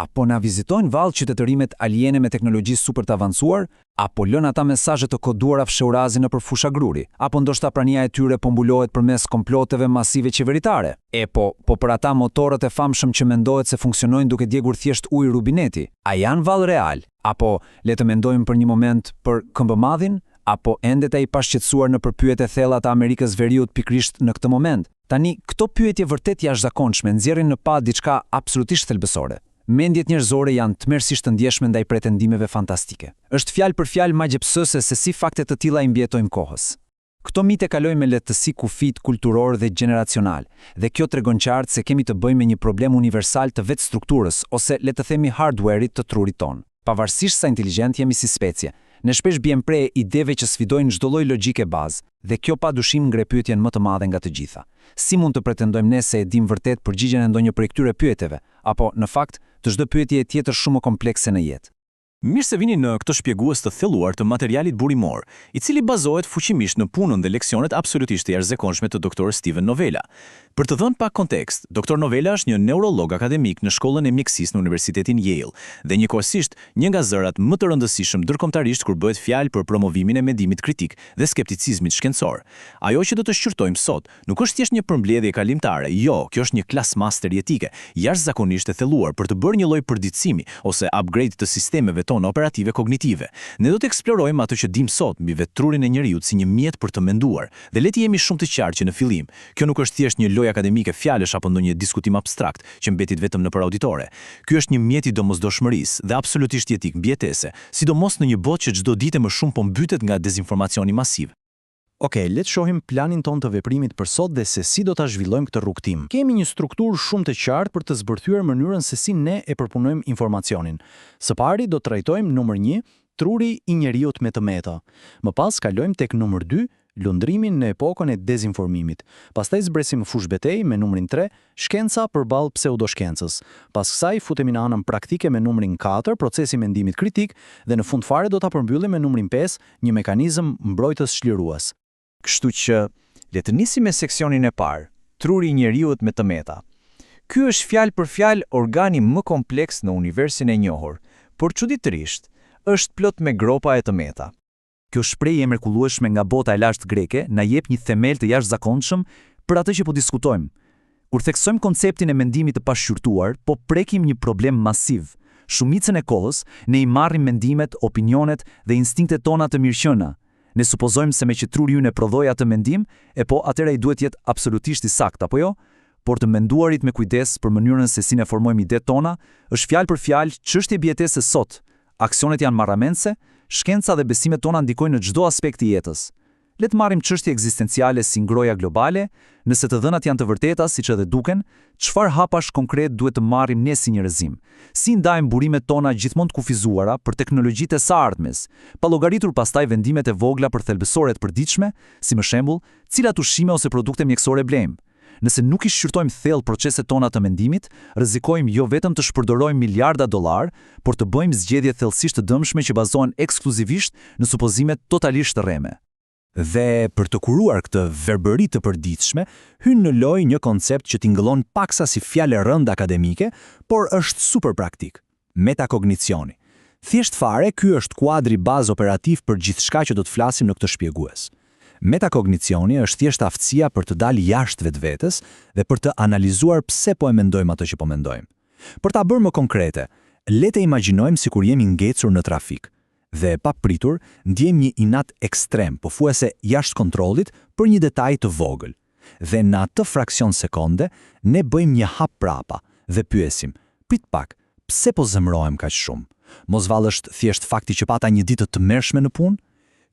A po na vizitojnë vallë qytetërimet aliene me teknologji super të avancuar? A po lënë ata mesazhe të koduara fshehurazi nëpër fusha gruri? Apo ndoshta prania e tyre po mbulohet përmes komploteve masive qeveritare? E po, po për ata motorët e famshëm që mendohet se funksionojnë duke djegur thjesht ujë rubineti, a janë vallë realë? Apo, le të mendojmë për një moment për këmbëmadhin? A po endet ai pashqetësuar nëpër pyjet e thella të Amerikës Veriut pikërisht në këtë moment? Tani, këto pyetje vërtet jashtëzakonshme nxjerrin në pah diçka absolutisht thelbësore. Mendjet njerëzore janë tmerrësisht të ndjeshme ndaj pretendimeve fantastike. Është fjalë për fjalë magjepsëse se si fakte të tilla i mbijetojnë kohës. Këto mite kalojnë me lehtësi kufijtë kulturorë dhe gjeneracionalë, dhe kjo tregon qartë se kemi të bëjmë me një problem universal të vetë strukturës, ose le të themi hardware-it të trurit tonë. Pavarësisht sa inteligjentë jemi si specie, ne shpesh biem pre e ideve që sfidojnë çdo lloj logjike bazë, dhe kjo pa dyshim ngre pyetjen më të madhe nga të gjitha. Si mund të pretendojmë ne se e dimë vërtet përgjigjen e ndonjë prej këtyre pyetjeve, apo, në fakt, të çdo pyetjeje tjetër shumë më komplekse në jetë? Mirë se vini në këtë shpjegues të thelluar të materialit burimor, i cili bazohet fuqimisht në punën dhe leksionet absolutisht të jashtëzakonshme të Doktor Steven Novella. Për të dhënë pak kontekst, Doktor Novella është një neurolog akademik në Shkollën e Mjekësisë në Universitetin Yale dhe njëkohësisht një nga zërat më të rëndësishëm ndërkombëtarisht kur bëhet fjalë për promovimin e mendimit kritik dhe skepticizmit shkencor. Ajo që do të shqyrtojmë sot nuk është thjesht një përmbledhje kalimtare, jo, kjo është një klasë master jetike, jashtëzakonisht e thelluar për të bërë një lloj përditësimi ose upgrade të sistemeve tona operative kognitive. Ne do të eksplorojmë atë që dimë sot mbi vetë trurin e njeriut si një mjet për të menduar, dhe le të jemi shumë të qartë që në fillim, Kjo nuk është thjesht një lojë akademike fjalësh apo ndonjë diskutim abstrakt që mbetet vetëm nëpër auditore. Ky është një mjet i domosdoshmërisë dhe absolutisht jetik mbijetese, sidomos në një botë që çdo ditë e më shumë po mbytet nga dezinformacioni masiv. Ok, le të shohim planin tonë të veprimit për sot dhe se si do ta zhvillojmë këtë rrugëtim. Kemi një strukturë shumë të qartë për të zbërthyer mënyrën se si ne e përpunojmë informacionin. Së pari do të trajtojmë numër 1, truri i njeriut me të meta. Më pas kalojmë tek numër 2, Lundrimin në epokën e dezinformimit. Pastaj zbresim në fushëbetejë me numrin tre, Shkenca përballë pseudoshkencës. Pas kësaj futemi në anën praktike me numrin katër, Procesi i mendimit kritik, dhe në fund fare do ta përmbyllim me numrin pesë, Një mekanizëm mbrojtës çlirues. Kështu që, le të nisim me seksionin e parë, Truri i njeriut me të meta. Ky është fjalë për fjalë organi më kompleks në universin e njohur, por çuditërisht, është plot me gropa e të meta. Kjo shprehje e mrekullueshme nga bota e lashtë greke na jep një themel të jashtëzakonshëm për atë që po diskutojmë. Kur theksojmë konceptin e mendimit të pashqyrtuar, po prekim një problem masiv. Shumicën e kohës, ne i marrim mendimet, opinionet dhe instinktet tona të mirëqena. Ne supozojmë se meqë truri ynë e prodhoi atë mendim, e po atëherë ai duhet të jetë absolutisht i saktë, apo jo? Por të menduarit me kujdes për mënyrën se si ne formojmë idetë tona, është fjalë për fjalë çështje mbijetese sot. Aksionet janë marramendëse, shkenca dhe besimet tona ndikojnë në çdo aspekt të jetës. Le të marrim çështje ekzistenciale si ngrohja globale, nëse të dhënat janë të vërteta, siç edhe duken, çfarë hapash konkretë duhet të marrim ne si njerëzim? Si ndajmë burimet tona gjithmonë të kufizuara për teknologjitë e së ardhmes, pa llogaritur pastaj vendimet e vogla për thelbësore të përditshme, si për shembull, cilat ushqime ose produkte mjekësore blejmë? Nëse nuk i shqyrtojmë thellë proceset tona të mendimit, rrezikojmë jo vetëm të shpërdorojmë miliarda dollarë, por të bëjmë zgjedhje thellësisht të dëmshme që bazohen ekskluzivisht në supozime totalisht të rreme. Dhe për të kuruar këtë verbëri të përditshme, hyn në lojë një koncept që tingëllon paksa si fjalë e rëndë akademike, por është super praktik, metakognicioni. Thjesht fare, ky është kuadri bazë operativ për gjithçka që do të flasim në këtë shpjegues. Metakognicioni është thjesht aftësia për të dalë jashtë vetvetes dhe për të analizuar pse po e mendojmë atë që po mendojmë. Për ta bërë më konkrete, le të imagjinojmë sikur jemi ngecur në trafik dhe papritur ndjejmë një inat ekstrem, pothuajse jashtë kontrollit, për një detaj të vogël. Dhe në atë fraksion sekonde, ne bëjmë një hap prapa dhe pyesim, prit pak, pse po zemërohem kaq shumë? Mos vallë është thjesht fakti që pata një ditë të tmerrshme në punë?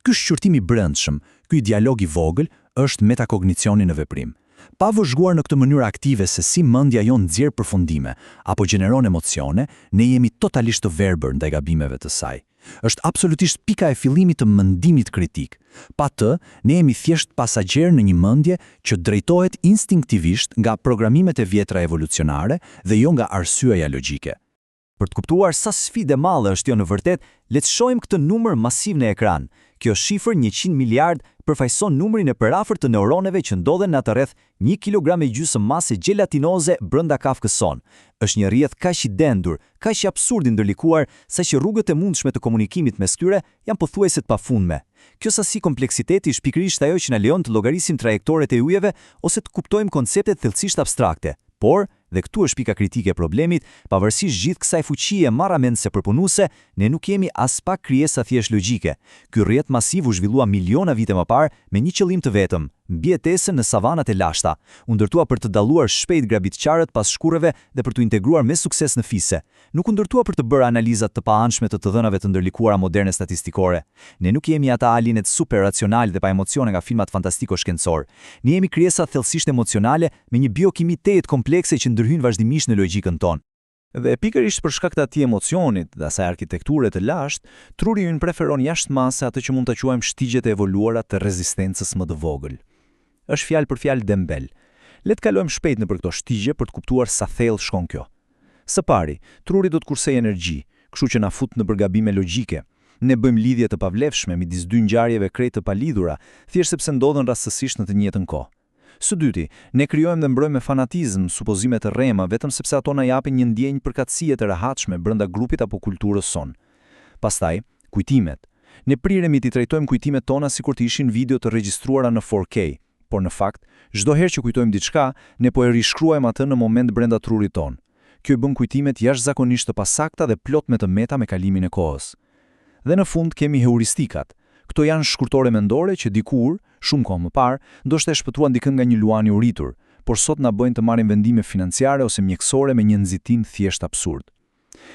Ky shqyrtim i brendshëm, ky dialog i vogël, është metakognicioni në veprim. Pa vëzhguar në këtë mënyrë aktive se si mendja jonë nxjerr përfundime apo gjeneron emocione, ne jemi totalisht të verbër ndaj gabimeve të saj. Është absolutisht pika e fillimit të mendimit kritik. Pa të, ne jemi thjesht pasagjerë në një mendje që drejtohet instinktivisht nga programimet e vjetra evolucionare dhe jo nga arsyeja logjike. Për të kuptuar sa sfidë e madhe është kjo në vërtet, le të shohim këtë numër masiv në ekran. Kjo shifër 100 miliard përfaqëson numrin e përafërt të neuroneve që ndodhen në atë rreth 1 kilogram e gjysmë mase gjelatinoze brenda kafkës sonë. Është një rrjet kaq i dendur, kaq absurd i ndërlikuar, saqë rrugët e mundshme të komunikimit mes tyre janë pothuajse të pafundme. Kjo sasi kompleksiteti është pikërisht ajo që na lejon të llogarisim trajektoret e yjeve ose të kuptojmë konceptet thellësisht abstrakte. Por, dhe këtu është pika kritike e problemit, pavarësisht gjithë kësaj fuqie marramendëse përpunuese, ne nuk jemi aspak krijesa thjesht logjike. Ky rrjet masiv u zhvillua miliona vite më parë me një qëllim të vetëm, mbijetesën në savanat e lashta. U ndërtua për të dalluar shpejt grabitqarët pas shkurreve dhe për t'u integruar me sukses në fise. Nuk u ndërtua për të bërë analiza të paanshme të të dhënave të ndërlikuara moderne statistikore. Ne nuk jemi ata alienet super racionalë dhe pa emocione nga filmat fantastiko-shkencorë. Ne jemi krijesa thellësisht emocionale me një biokimi tejet komplekse që ndërhyn vazhdimisht në logjikën tonë. Dhe pikërisht për shkak të atij emocionit dhe asaj arkitekture të lashtë, truri ynë preferon jashtë mase atë që mund ta quajmë shtigjet e evoluara të rezistencës më të vogël. Është fjalë për fjalë dembel. Le të kalojmë shpejt nëpër këto shtigje për të kuptuar sa thellë shkon kjo. Së pari, truri do të kursejë energji, kështu që na fut nëpër gabime logjike. Ne bëjmë lidhje të pavlefshme midis dy ngjarjeve krejt të palidhura, thjesht sepse ndodhën rastësisht në të njëjtën kohë. Së dyti, ne krijojmë dhe mbrojmë me fanatizëm supozime të rrema vetëm sepse ato na japin një ndjenjë përkatësie të rehatshme brenda grupit apo kulturës sonë. Pastaj, kujtimet. Ne priremi t'i trajtojmë kujtimet tona sikur të ishin video të regjistruara në 4K, por në fakt, çdo herë që kujtojmë diçka, ne po e rishkruajmë atë në moment brenda trurit tonë. Kjo i bën kujtimet jashtëzakonisht të pasakta dhe plot me të meta me kalimin e kohës. Dhe në fund kemi heuristikat. Këto janë shkurtore mendore që dikur, shumë kohë më parë, ndoshta e shpëtuan dikë nga një luan i uritur, por sot na bëjnë të marrim vendime financiare ose mjekësore me një nxitim thjesht absurd.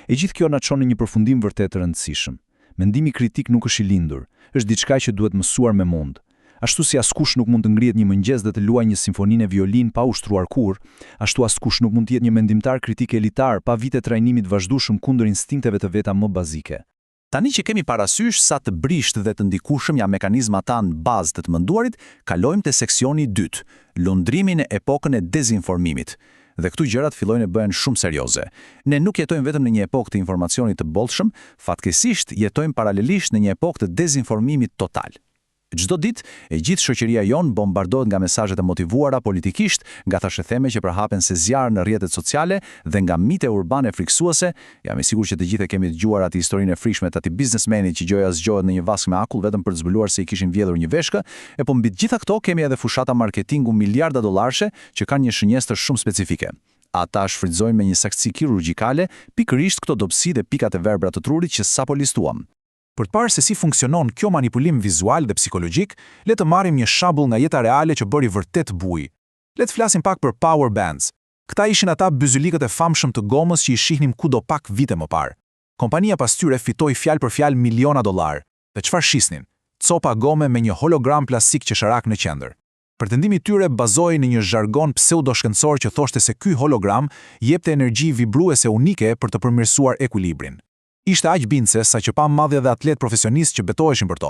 E gjithë kjo na çon në një përfundim vërtet të rëndësishëm. Mendimi kritik nuk është i lindur, është diçka që duhet mësuar me mund. Ashtu si askush nuk mund të ngrihet një mëngjes dhe të luajë një simfoni në violinë pa ushtruar kurrë, ashtu askush nuk mund të jetë një mendimtar kritik elitar pa vite trajnimi të vazhdueshëm kundër instinkteve të veta më bazike. Tani që kemi parasysh sa të brishtë dhe të ndikueshëm janë mekanizmat tanë bazë të të menduarit, kalojmë te seksioni i dytë, lundrimi në epokën e dezinformimit. Dhe këtu gjërat fillojnë të bëhen shumë serioze. Ne nuk jetojmë vetëm në një epokë të informacionit të bollshëm, fatkeqësisht jetojmë paralelisht në një epokë të dezinformimit total. Çdo ditë, e gjithë shoqëria jonë bombardohet nga mesazhe të motivuara politikisht, nga thashetheme që përhapen si zjarr në rrjetet sociale dhe nga mite urbane frikësuese. Jam i sigurt që të gjithë e kemi dëgjuar atë historinë e frikshme të atij biznesmenit që gjoja zgjohet në një vaskë me akull vetëm për të zbuluar se i kishin vjedhur një veshkë. E po mbi të gjitha këto kemi edhe fushata marketingu miliarda dollarëshe që kanë një shënjestër shumë specifike. Ata shfrytëzojnë me një saktësi kirurgjikale pikërisht këto dobësi dhe pikat e verbra të trurit që sapo listuam. Për të parë se si funksionon kjo manipulim vizual dhe psikologjik, le të marrim një shembull nga jeta reale që bëri vërtet bujë. Le të flasim pak për power bands. Këta ishin ata byzylikët e famshëm të gomës që i shihnim kudo pak vite më parë. Kompania pas tyre fitoi fjalë për fjalë miliona dollarë. Dhe çfarë shisnin? Copa gome me një hologram plastik qesharak në qendër. Pretendimi i tyre bazohej në një zhargon pseudoshkencor që thoshte se ky hologram jepte energji vibruese unike për të përmirësuar ekuilibrin. Ishte aq bindëse sa që pa madje dhe atletë profesionistë që betoheshin për to.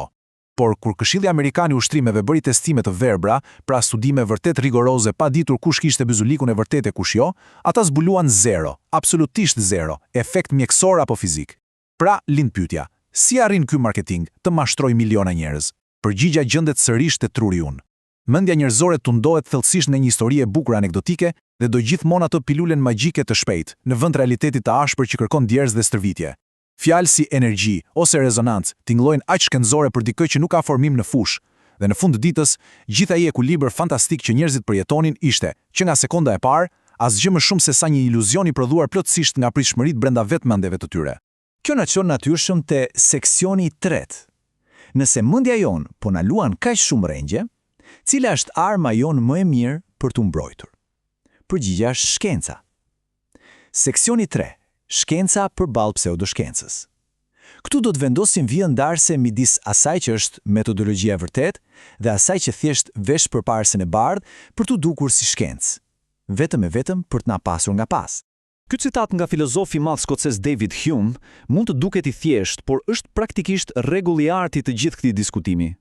Por kur Këshilli Amerikan i Ushtrimeve bëri testime të verbra, pra studime vërtet rigoroze pa ditur kush kishte byzylikun e vërtetë e kush jo, ata zbuluan zero, absolutisht zero, efekt mjekësor apo fizik. Pra, lind pyetja, si arrin ky marketing të mashtrojë miliona njerëz? Përgjigja gjendet sërish te truri ynë. Mendja njerëzore tundohet thellësisht nga një histori e bukur anekdotike dhe do gjithmonë atë pilulen magjike të shpejtë, në vend realitetit të ashpër që kërkon djersë dhe stërvitje. Fjalë si energji ose rezonancë tingëllojnë aq shkencore për dikë që nuk ka formim në fushë. Dhe në fund të ditës, gjithë ai ekuilibër fantastik që njerëzit përjetonin ishte, që nga sekonda e parë, asgjë më shumë sesa një iluzion i prodhuar plotësisht nga pritshmëritë brenda vetë mendjeve të tyre. Kjo na çon natyrshëm te seksioni i tretë. Nëse mendja jonë po na luan kaq shumë rrengje, cila është arma jonë më e mirë për t'u mbrojtur? Përgjigja është shkenca. Seksioni 3. Shkenca përballë pseudoshkencës. Këtu do të vendosim vijën ndarëse midis asaj që është metodologjia e vërtetë dhe asaj që thjesht vesh përparësen e bardhë për t'u dukur si shkencë, vetëm e vetëm për të na pasur nga pas. Ky citat nga filozofi i madh skocez David Hume mund të duket i thjeshtë, por është praktikisht rregulli i artë i të gjithë këtij diskutimi.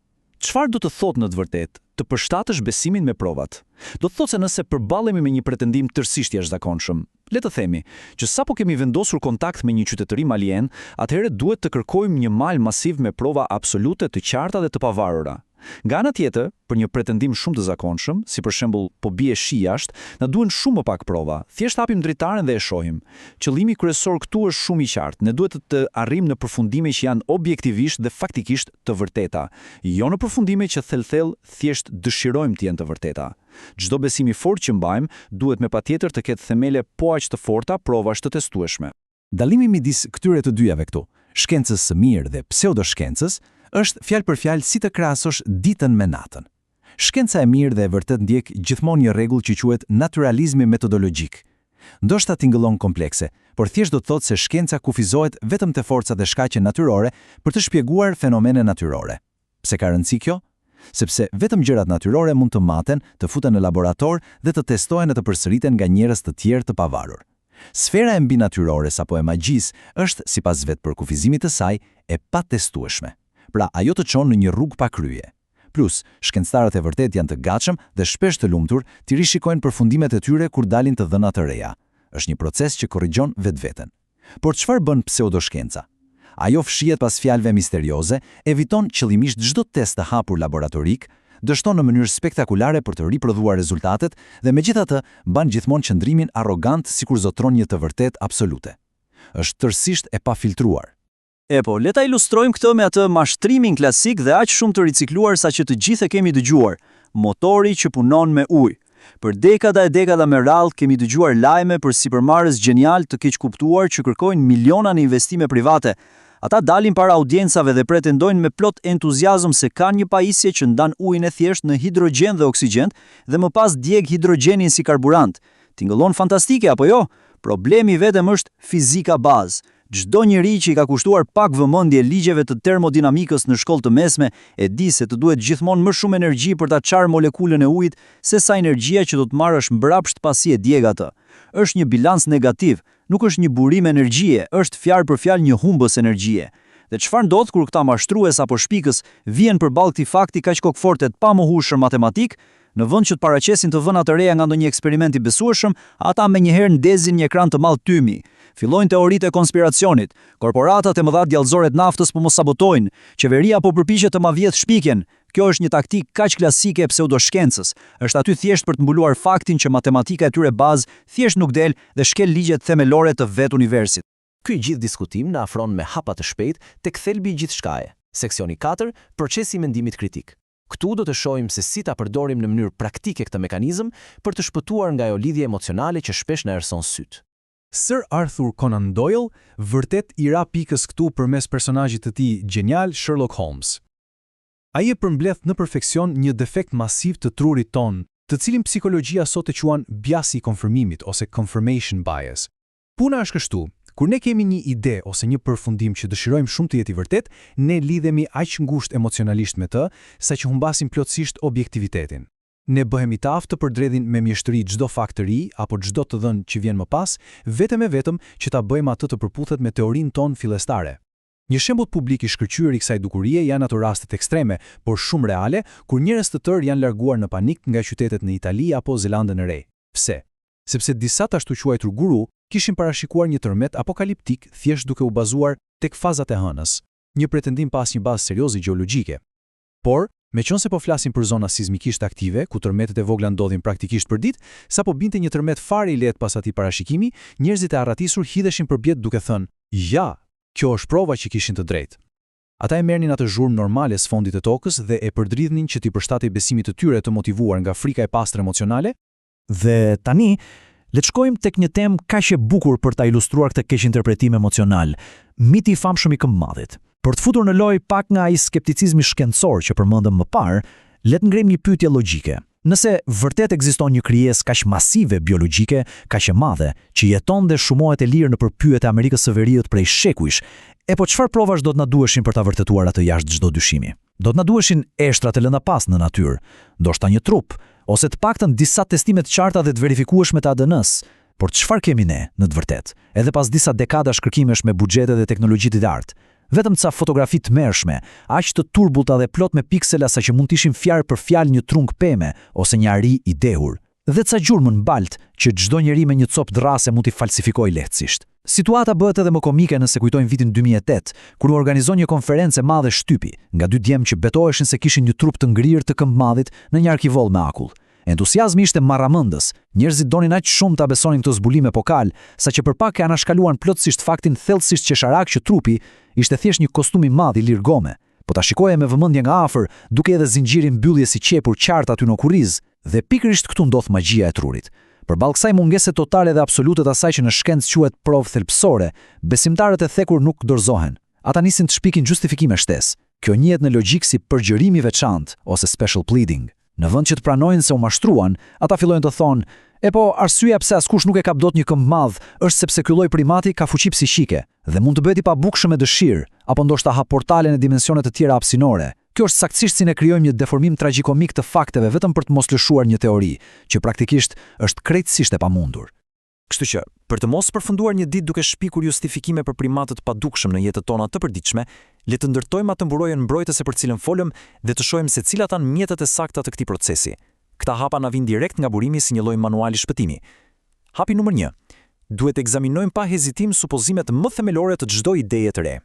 Çfarë do të thotë në të vërtetë të përshtatësh besimin me provat? Do të thotë se nëse përballemi me një pretendim tërësisht jashtëzakonshëm, Le të themi që sapo kemi vendosur kontakt me një qytetërim alien, atëherë duhet të kërkojmë një mal masiv me prova absolute të qarta dhe të pavarura. Nga ana tjetër, për një pretendim shumë të zakonshëm, si për shembull po bie shi jashtë, na duhen shumë më pak prova. Thjesht hapim dritaren dhe e shohim. Qëllimi kryesor këtu është shumë i qartë. Ne duhet të arrijmë në përfundime që janë objektivisht dhe faktikisht të vërteta, jo në përfundime që thellë-thellë thjesht dëshirojmë të jenë të vërteta. Çdo besim i fortë që mbajmë duhet me patjetër të ketë themele po aq të forta provash të testueshme. Dallimi midis këtyre të dyjave këtu, shkencës së mirë dhe pseudoshkencës, është fjalë për fjalë si të krahasosh ditën me natën. Shkenca e mirë dhe e vërtetë ndjek gjithmonë një rregull që quhet natyralizmi metodologjik. Ndoshta tingëllon komplekse, por thjesht do të thotë se shkenca kufizohet vetëm te forcat dhe shkaqe natyrore për të shpjeguar fenomene natyrore. Pse ka rëndësi kjo? Sepse vetëm gjërat natyrore mund të maten, të futen në laborator dhe të testohen e të përsëriten nga njerëz të tjerë të pavarur. Sfera e mbinatyrores apo e magjisë është, sipas vetë përkufizimit të saj, e patestueshme. Pra, ajo të çon në një rrugë pa krye. Plus, shkencëtarët e vërtetë janë të gatshëm dhe shpesh të lumtur t'i rishikojnë përfundimet e tyre kur dalin të dhëna të reja. Është një proces që korrigjon vetveten. Por çfarë bën pseudoshkenca? Ajo fshihet pas fjalëve misterioze, eviton qëllimisht çdo test të hapur laboratorik, dështon në mënyrë spektakulare për të riprodhuar rezultatet dhe megjithatë mban gjithmonë qëndrimin arrogant sikur zotëron një të vërtetë absolute. Është tërësisht e pafiltruar. Epo, le ta ilustrojmë këtë me atë mashtrimin klasik dhe aq shumë të ricikluar sa që të gjithë e kemi dëgjuar, motori që punon me ujë. Për dekada e dekada me radhë kemi dëgjuar lajme për sipërmarrës gjenialë të keqkuptuar që kërkojnë miliona në investime private. Ata dalin para audiencave dhe pretendojnë me plot entuziazëm se kanë një pajisje që ndan ujin e thjeshtë në hidrogjen dhe oksigjen dhe më pas djeg hidrogjenin si karburant. Tingëllon fantastike, apo jo? Problemi vetëm është fizika bazë. Çdo njeri që i ka kushtuar pak vëmendje ligjeve të termodinamikës në shkollë të mesme e di se të duhet gjithmonë më shumë energji për ta çarë molekulën e ujit sesa energjia që do të marrësh mbrapsht pasi e djeg atë. Është një bilanc negativ, nuk është një burim energjie, është fjalë për fjalë një humbës energjie. Dhe çfarë ndodh kur këta mashtrues apo shpikës vihen përballë këtij fakti kaq kokëfortë e të pamohueshëm matematik? Në vend që të paraqesin të dhëna të reja nga ndonjë eksperiment i besueshëm, ata menjëherë ndezin një ekran të madh tymi. Fillojnë teoritë e konspiracionit. Korporatat e mëdha djallëzore të naftës po më sabotojnë. Qeveria po përpiqet të ma vjedhë shpikjen. Kjo është një taktikë kaq klasike e pseudoshkencës. Është aty thjesht për të mbuluar faktin që matematika e tyre bazë thjesht nuk del dhe shkel ligjet themelore të vetë universit. Ky gjithë diskutim na afron me hapa të shpejtë tek thelbi i gjithçkaje. Seksioni 4, Procesi i mendimit kritik. Këtu do të shohim se si ta përdorim në mënyrë praktike këtë mekanizëm për të shpëtuar nga ajo lidhje emocionale që shpesh na errëson sytë. Sir Arthur Conan Doyle vërtet i ra pikës këtu përmes personazhit të tij gjenial Sherlock Holmes. Ai e përmbledh në perfeksion një defekt masiv të trurit tonë, të cilin psikologjia sot e quan biasi i konfirmimit ose confirmation bias. Puna është kështu, kur ne kemi një ide ose një përfundim që dëshirojmë shumë të jetë i vërtetë, ne lidhemi aq ngushtë emocionalisht me të, saqë humbasim plotësisht objektivitetin. Ne bëhemi të aftë të përdredhim me mjeshtëri çdo fakt të ri apo çdo të dhënë që vjen më pas, vetëm e vetëm që ta bëjmë atë të përputhet me teorinë tonë fillestare. Një shembull publik i shkëlqyer i kësaj dukurie janë ato rastet ekstreme, por shumë reale, kur njerëz të tërë janë larguar në panik nga qytetet në Itali apo Zelandën e Re. Pse? Sepse disa të ashtuquajtur guru kishin parashikuar një tërmet apokaliptik thjesht duke u bazuar tek fazat e hënës, një pretendim pa asnjë bazë serioze gjeologjike. Por, meqenëse po flasim për zona sizmikisht aktive, ku tërmetet e vogla ndodhin praktikisht përditë, sapo binte një tërmet fare i lehtë pas atij parashikimi, njerëzit e arratisur hidheshin përpjetë duke thënë, Ja! Kjo është prova që kishin të drejtë. Ata e merrnin atë zhurmë normale sfondit të tokës dhe e përdridhnin që t'i përshtatej besimit të tyre të motivuar nga frika e pastër emocionale, Dhe tani, le të shkojmë tek një temë kaq e bukur për ta ilustruar këtë keqinterpretim emocional, miti i famshëm i këmbëmadhit. Për të futur në lojë pak nga ai skepticizmi shkencor që përmendëm më parë, le të ngremë një pyetje logjike. Nëse vërtet ekziston një krijesë kaq masive biologjike, kaq e madhe, që jeton dhe shumohet e lirë nëpër pyjet e Amerikës së Veriut prej shekujsh, epo çfarë provash do të na duheshin për ta vërtetuar atë jashtë çdo dyshimi? Do të na duheshin eshtra të lëna pas në natyrë, ndoshta një trup, ose të paktën disa testime të qarta dhe të verifikueshme të ADN-së. Por çfarë kemi ne, në të vërtetë, edhe pas disa dekadash kërkimesh me buxhete dhe teknologji të lartë? Vetëm ca fotografi të tmerrshme, aq të turbullta dhe plot me piksela saqë mund të ishin fjalë për fjalë një trung peme ose një ari i dehur. Dhe ca gjurmë në baltë, që çdo njeri me një copë dërrase mund t'i falsifikojë lehtësisht. Situata bëhet edhe më komike nëse kujtojmë vitin 2008, kur u organizua një konferencë e madhe shtypi, nga dy djem që betoheshin se kishin një trup të ngrirë të këmbëmadhit në një arkivol me akull. Entusiazmi ishte marramendës, njerëzit donin aq shumë ta besonin këtë zbulim epokal, saqë për pak e anashkaluan plotësisht faktin thellësisht qesharak që trupi ishte thjesht një kostum i madh i lirë gome. Po ta shikoje me vëmendje nga afër, dukej edhe zinxhiri mbylljes i qepur qartë aty në kurriz. Dhe pikërisht këtu ndodh magjia e trurit. Përballë kësaj mungese totale dhe absolute të asaj që në shkencë quhet provë thelbësore, besimtarët e thekur nuk dorëzohen. Ata nisin të shpikin justifikime shtesë. Kjo njihet në logjikë si përgjërim i veçantë ose special pleading. Në vend që të pranojnë se u mashtruan, ata fillojnë të thonë, e po, arsyeja pse askush nuk e kap dot një këmbëmadh është sepse ky lloj primati ka fuqi psiqike dhe mund të bëhet i pabukshëm me dëshirë, apo ndoshta hap portale në dimensione të tjera hapësinore. Kjo është saktësisht si ne krijojmë një deformim tragjikomik të fakteve vetëm për të mos lëshuar një teori, që praktikisht është krejtësisht e pamundur. Kështu që, për të mos përfunduar një ditë duke shpikur justifikime për primatët padukshëm në jetët tona të përditshme, le të ndërtojmë atë mburojën mbrojtëse për cilën folëm dhe të shohim se cilat janë mjetet e sakta të këtij procesi. Këta hapa na vijnë direkt nga burimi si një lloj manuali shpëtimi. Hapi numër 1. Duhet të ekzaminojmë pa hezitim supozimet më themelore të çdo ideje të re.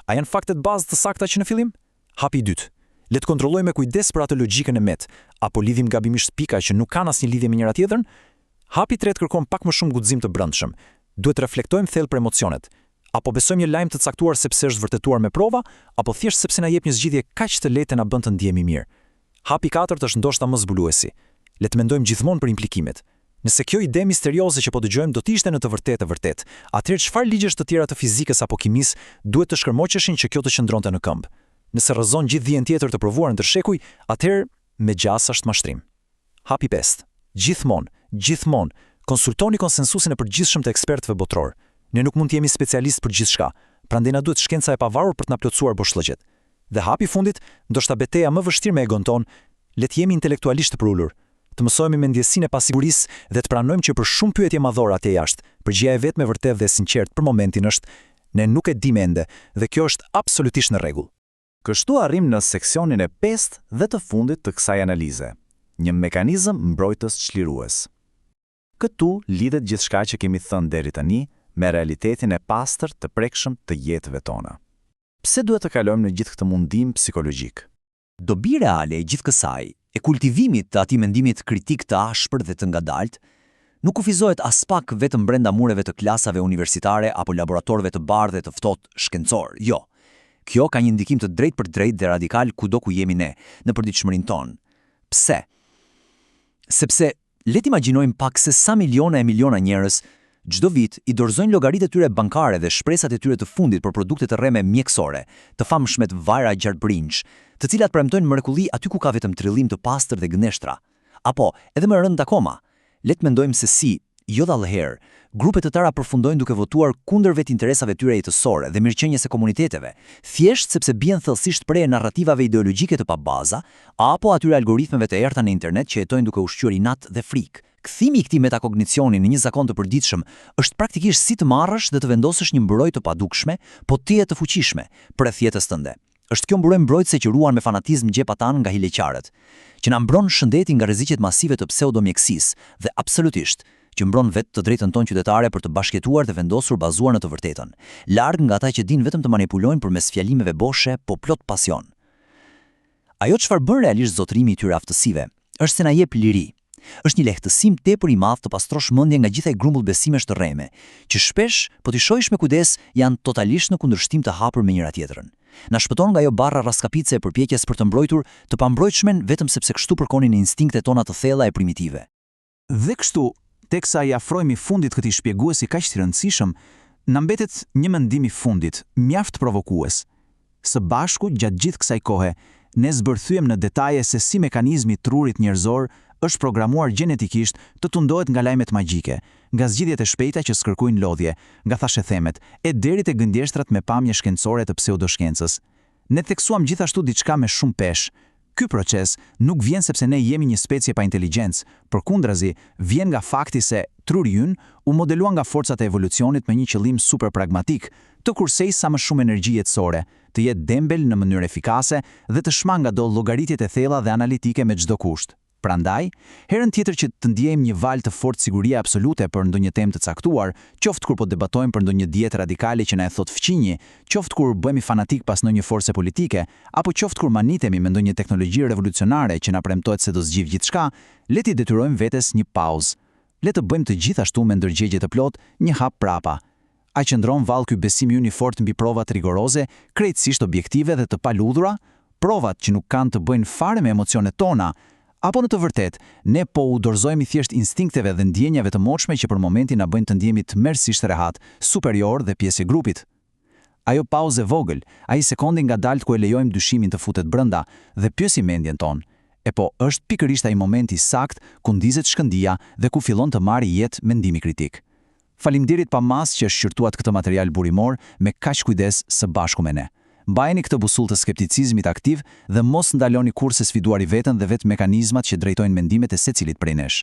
A janë faktet bazë të sakta që në fillim? Hapi i dytë. Le të kontrollojmë me kujdes për atë logjikën e metë, apo lidhim gabimisht pika që nuk kanë asnjë lidhje me njëra tjetrën? Hapi i tretë kërkon pak më shumë guxim të brendshëm. Duhet të reflektojmë thellë për emocionet. Apo besojmë një lajm të caktuar sepse është vërtetuar me prova, apo thjesht sepse na jep një zgjidhje kaq të lehtë e na bën të ndihemi mirë. Hapi i katërt është ndoshta më zbuluesi. Le të mendojmë gjithmonë për implikimet. Nëse kjo ide misterioze që po dëgjojmë do të ishte në të vërtetë e vërtetë, atëherë çfarë ligjesh të tjera të fizikës apo kimisë duhet të shkërmoqeshin që kjo të qëndronte në këmbë? Nëse rrëzon gjithë dijen tjetër të provuar ndër shekuj, atëherë me gjasë është mashtrim. Hapi 5. Gjithmonë, gjithmonë, konsultoni konsensusin e përgjithshëm të ekspertëve botërorë. Ne nuk mund të jemi specialistë për gjithçka, prandaj na duhet shkenca e pavarur për të na plotësuar boshllëqet. Dhe hapi i fundit, ndoshta beteja më vështirë me egon tonë, le të jemi intelektualisht të përulur, të mësohemi me ndjesinë e pasigurisë dhe të pranojmë që për shumë pyetje madhore atje jashtë, përgjigja e vetme e vërtetë dhe e sinqertë për momentin është ne nuk e dimë ende dhe kjo është absolutisht në rregull. Kështu arrijmë në seksionin e pestë dhe të fundit të kësaj analize, një mekanizëm mbrojtës çlirues. Këtu lidhet gjithçka që kemi thënë deri tani me realitetin e pastër të prekshëm të jetëve tona. Pse duhet të kalojmë në gjithë këtë mundim psikologjik? Dobi reale e gjithë kësaj, e kultivimit të atij mendimit kritik të ashpër dhe të ngadaltë, nuk kufizohet aspak vetëm brenda mureve të klasave universitare apo laboratorëve të bardhë e të ftohtë shkencor. Jo. Kjo ka një ndikim të drejtpërdrejtë dhe radikal kudo ku jemi ne, në përditshmërinë tonë. Pse? Sepse le të imagjinojmë pak se sa miliona e miliona njerëz çdo vit i dorëzojnë llogaritë e tyre bankare dhe shpresat e tyre të fundit për produkte të rreme mjekësore, të famshmet vajra gjarpërinjsh, të cilat premtojnë mrekulli aty ku ka vetëm trillim të pastër dhe gënjeshtra. Apo, edhe më rëndë akoma, le të mendojmë se si, jo rrallëherë, grupe të tëra përfundojnë duke votuar kundër vetë interesave tyre jetësore dhe mirëqenies së komuniteteve, thjesht sepse bien thellësisht pre e narrativave ideologjike të pabaza, apo atyre algoritmeve të errëta në internet që jetojnë duke ushqyer inat dhe frikë. Kthimi i këtij metakognicioni në një zakon të përditshëm është praktikisht si të marrësh dhe të vendosësh një mburojë të padukshme, po tejet të fuqishme, përreth jetës tënde. Është kjo mburojë mbrojtëse që ruan me fanatizëm xhepat tanë nga hileqarët, që na mbron shëndetin nga rreziqet masive të pseudomjekësisë dhe absolutisht, që mbron vetë të drejtën tonë qytetare për të bashkëjetuar dhe vendosur bazuar në të vërtetën, larg nga ata që dinë vetëm të manipulojnë përmes fjalimeve boshe, po plot pasion. Ajo çfarë bën realisht zotërimi i këtyre aftësive, është se na jep liri. Është një lehtësim tepër i madh të pastrosh mendjen nga gjithë ai grumbull besimesh të rreme, që shpesh, po t'i shohësh me kujdes, janë totalisht në kundërshtim të hapur me njëra-tjetrën. Na shpëton nga ajo barra rraskapitëse e përpjekjes për të mbrojtur të pambrojtshmen vetëm sepse kështu përkonin instinktet tona të thella e primitive. Dhe kështu, teksa i afrohemi fundit këtij shpjeguesi kaq të rëndësishëm, na mbetet një mendim i fundit, mjaft provokues. Së bashku gjatë gjithë kësaj kohe, ne zbërthyem në detaje se si mekanizmi i trurit njerëzor është programuar gjenetikisht të tundohet nga lajmet magjike, nga zgjidhjet e shpejta që s'kërkojnë lodhje, nga thashethemet, e deri te gënjeshtrat me pamje shkencore të pseudoshkencës. Ne theksuam gjithashtu diçka me shumë peshë. Ky proces nuk vjen sepse ne jemi një specie pa inteligjencë, përkundrazi, vjen nga fakti se truri ynë u modelua nga forcat e evolucionit me një qëllim super pragmatik, të kursejë sa më shumë energji jetësore, të jetë dembel në mënyrë efikase dhe të shmangë ato llogaritjet e thella dhe analitike me çdo kusht. Prandaj, herën tjetër që të ndjejmë një valë të fortë sigurie absolute për ndonjë temë të caktuar, qoftë kur po debatojmë për ndonjë dietë radikale që na e thotë fqinji, qoftë kur bëhemi fanatik pas ndonjë force politike, apo qoftë kur mahnitemi me ndonjë teknologji revolucionare që na premtohet se do zgjidh gjithçka, le t'i detyrojmë vetes një pauzë. Le të bëjmë të gjithashtu me ndërgjegje të plotë një hap prapa. A qëndron vallë ky besim ynë i fortë mbi provat rigoroze, krejtësisht objektive dhe të paludhura? Provat që nuk kanë të bëjnë fare me emocionet tona, Apo në të vërtetë, ne po u dorëzojmë thjesht instinkteve dhe ndjenjave të moçme që për momentin na bëjnë të ndjehemi tmerrësisht rehat, superior dhe pjesë e grupit. Ajo pauzë e vogël, ai sekondi ngadaltë ku e lejojmë dyshimin të futet brenda dhe pyesim mendjen tonë. E po, është pikërisht ai momenti i saktë ku ndizet shkëndija dhe ku fillon të marrë jetë mendimi kritik. Faleminderit pa masë që shqyrtuat këtë material burimor me kaq kujdes së bashku me ne. Mbajeni këtë busull të skepticizmit aktiv dhe mos ndaloni kurrë së sfiduari veten dhe vetë mekanizmat që drejtojnë mendimet e secilit prej nesh.